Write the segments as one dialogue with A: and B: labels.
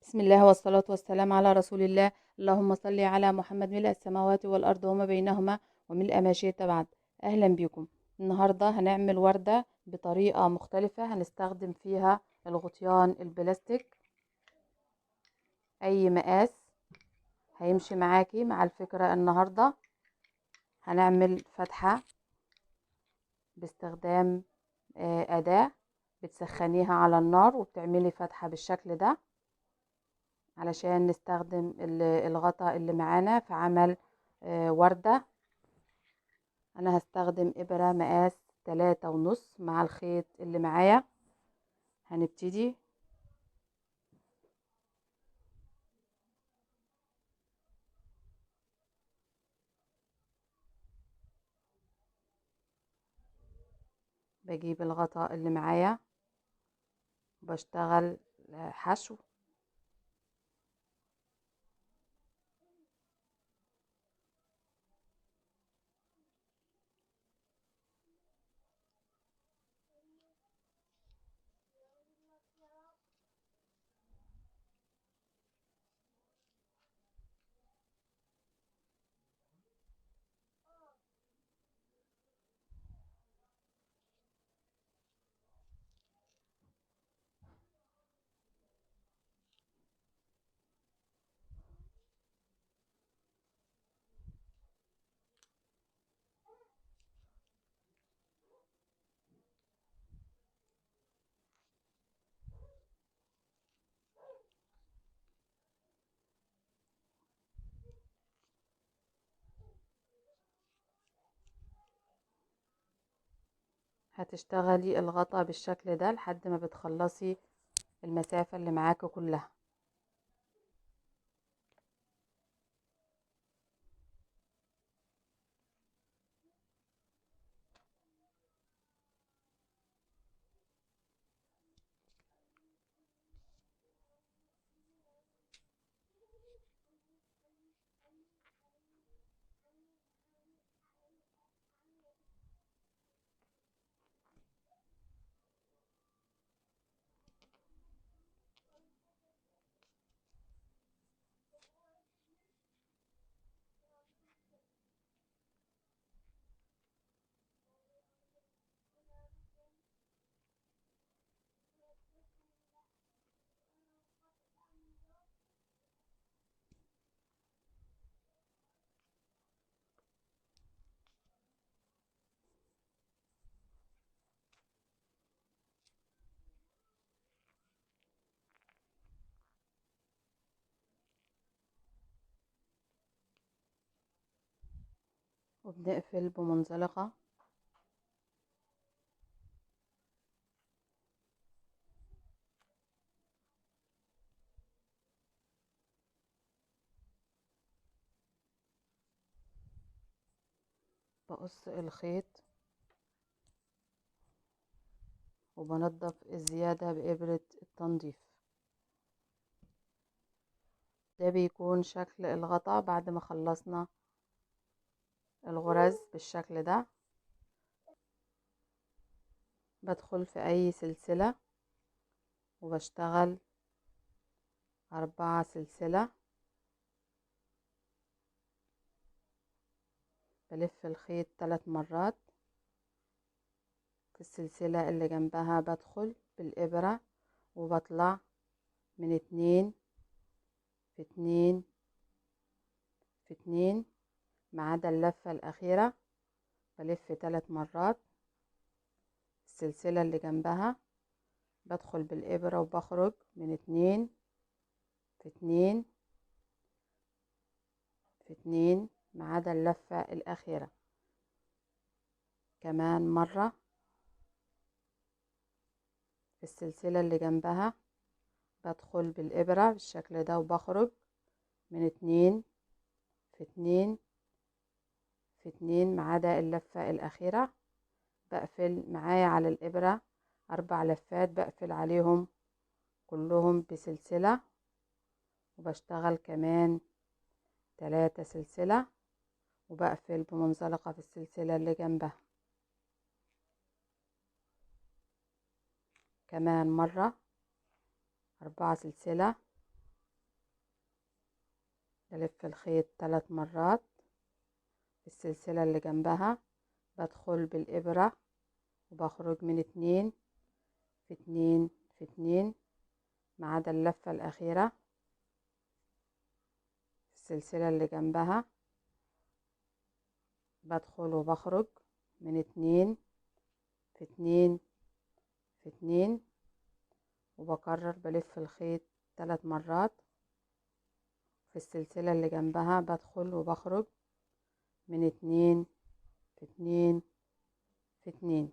A: بسم الله والصلاة والسلام على رسول الله. اللهم صل على محمد ملء السماوات والأرض وما بينهما وملء ما شئت بعد. أهلا بكم. النهاردة هنعمل وردة بطريقة مختلفة هنستخدم فيها الغطيان البلاستيك. أي مقاس هيمشي معاكي مع الفكرة. النهاردة هنعمل فتحة باستخدام أداة بتسخنيها على النار وبتعملي فتحة بالشكل ده علشان نستخدم الغطا اللي معانا في عمل وردة. أنا هستخدم إبرة مقاس 3.5 مع الخيط اللي معايا. هنبتدي. بجيب الغطاء اللي معايا وبشتغل حشو. هتشتغلي الغطا بالشكل ده لحد ما بتخلصي المسافة اللي معاكي كلها. وبنقفل بمنزلقة. بقص الخيط وبنضف الزيادة بإبرة التنظيف. ده بيكون شكل الغطا بعد ما خلصنا الغرز بالشكل ده. بدخل في اي سلسلة وبشتغل 4 سلسلة، بلف الخيط 3 مرات. في السلسلة اللي جنبها بدخل بالإبرة وبطلع من 2 في 2 في 2 ما عدا اللفة الأخيرة، بلف 3 مرات. السلسلة اللي جنبها بدخل بالإبرة وبخرج من 2 في 2 في 2 ما عدا اللفة الأخيرة. كمان مرة في السلسلة اللي جنبها بدخل بالإبرة بالشكل ده وبخرج من 2 في 2 في 2 ما عدا اللفة الأخيرة. بقفل معايا على الإبرة 4 لفات، بقفل عليهم كلهم بسلسلة، وبشتغل كمان 3 سلسلة وبقفل بمنزلقة في السلسلة اللي جنبها. كمان مرة 4 سلسلة بلف الخيط 3 مرات في السلسلة اللي جنبها، بدخل بالإبرة وبخرج من 2 في 2 في 2 ما عدا اللفة الأخيرة في السلسلة اللي جنبها، بدخل وبخرج من 2 في 2 في 2، وبكرر بلف الخيط 3 مرات في السلسلة اللي جنبها، بدخل وبخرج من 2 في 2 في 2.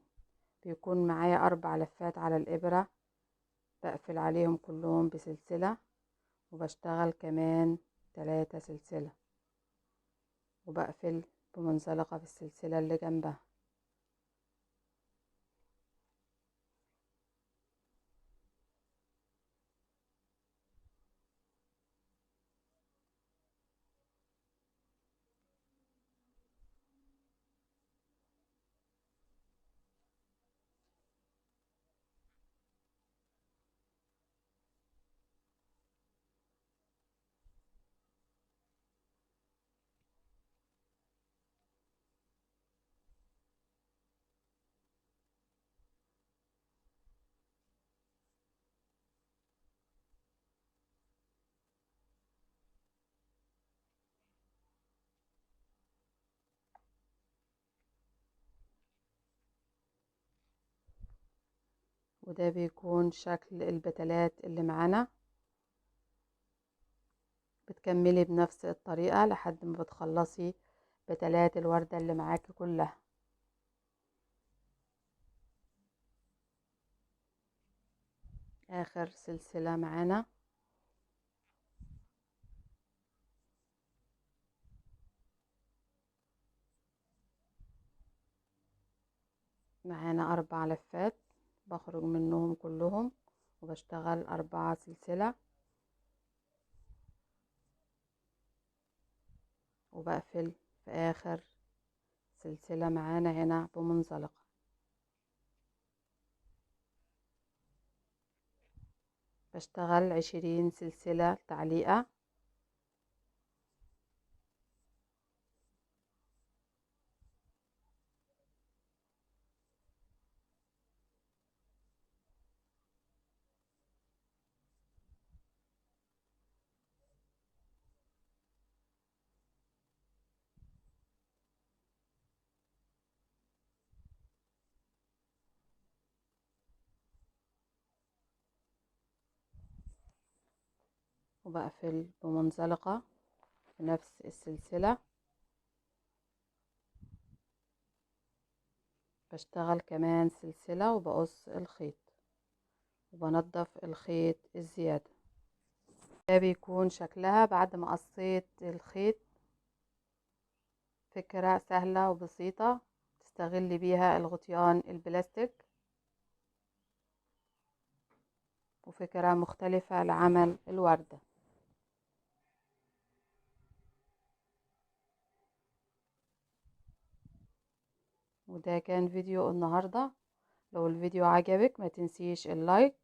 A: بيكون معايا 4 لفات على الإبرة، بقفل عليهم كلهم بسلسلة، وبشتغل كمان 3 سلسلة، وبقفل بمنزلقة في السلسلة اللي جنبها. وده بيكون شكل البتلات اللي معانا. بتكملي بنفس الطريقة لحد ما بتخلصي بتلات الوردة اللي معاكي كلها. آخر سلسلة معانا. معانا 4 لفات، بخرج منهم كلهم وبشتغل 4 سلسلة، وبقفل في آخر سلسلة معانا هنا بمنزلقة. بشتغل 20 سلسلة تعليقة. وبقفل بمنزلقة في نفس السلسلة. بشتغل كمان سلسلة وبقص الخيط وبنضف الخيط الزيادة. ده بيكون شكلها بعد ما قصيت الخيط. فكرة سهلة وبسيطة تستغلي بيها الغطيان البلاستيك، وفكرة مختلفة لعمل الوردة. وده كان فيديو النهاردة. لو الفيديو عجبك ما تنسيش اللايك،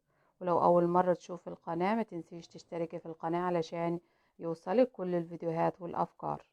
A: ولو أول مرة تشوف القناة ما تنسيش تشتركي في القناة علشان يوصلك كل الفيديوهات والأفكار.